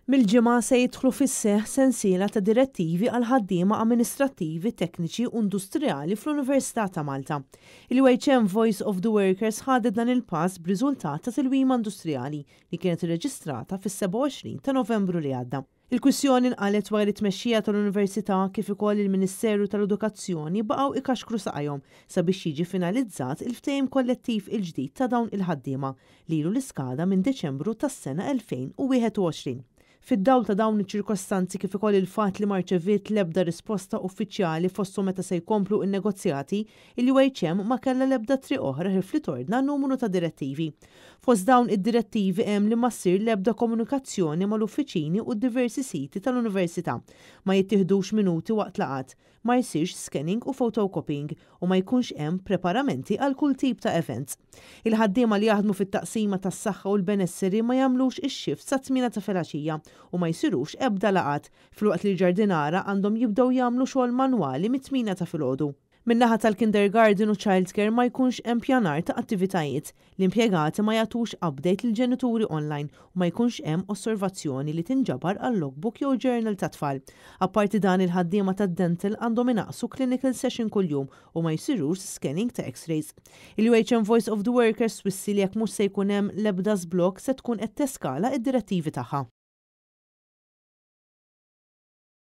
Mill-Ġimgħa se jidħlu fis-seħħ sensiela ta' direttivi għal ħaddiema amministrattivi, tekniċi u industrijali fl-Università ta' Malta. Il-UHM Voice of the Workers ħadet dan il-pass b'riżultat ta' tilwima industrijali li kienet irreġistrata fis-27 ta' Novembru li għadda. Il-kwistjoni nqalgħet wara li t-tmexxija tal-Università kif ukoll il-Ministeru tal-Edukazzjoni baqgħu ikaxkru saqajhom sabiex jiġi finalizzat il-ftehim kollettiv il-ġdid ta' dawn il-ħaddiema li ilu li skada minn Deċembru tas-sena 2021. Fid-dawl ta' dawn iċ-ċirkostanzi kif ukoll il-fatt li ma rċeviet l-ebda risposta uffiċjali fosthom meta se jkomplu n-negozjati, il-UHM ma kellha l-ebda triq oħra ħlief li tordna numru ta' direttivi. Fost dawn id-direttivi hemm li ma ssir l-ebda komunikazzjoni mal-uffiċini u d-diversi siti tal-Università, ma jittieħdux minuti waqt laqgħat, ma jsirx scanning u photocopying u ma jkunx hemm preparamenti għal kull tip ta' events. Il-ħaddiema li jaħdmu fit-taqsima tas-saħħa u l-benesseri ma jagħmlux ix-shift sat-tmiena ta' filgħaxija u ma jsirux ebda laqgħat, filwaqt li l-ġardinara għandhom jibdew jagħmlu xogħol manwali mit-tmiena ta' filgħodu. Min-naħa tal-kindergarten u childcare ma jkunx hemm pjanar ta' attivitajiet, l-impjegati ma jagħtux update lill-ġenituri online u ma jkunx hemm osservazzjoni li tinġabar għal logbook jew journal tat-tfal. Apparti dan, il-ħaddiema tad-dental għandhom inaqqsu clinical session kuljum u ma jsirux scanning ta' x-rays. Il-UHM Voice of the Workers twissi li jekk mhux se jkun hemm l-ebda żblokk se tkun qed teskala id-direttivi tagħha.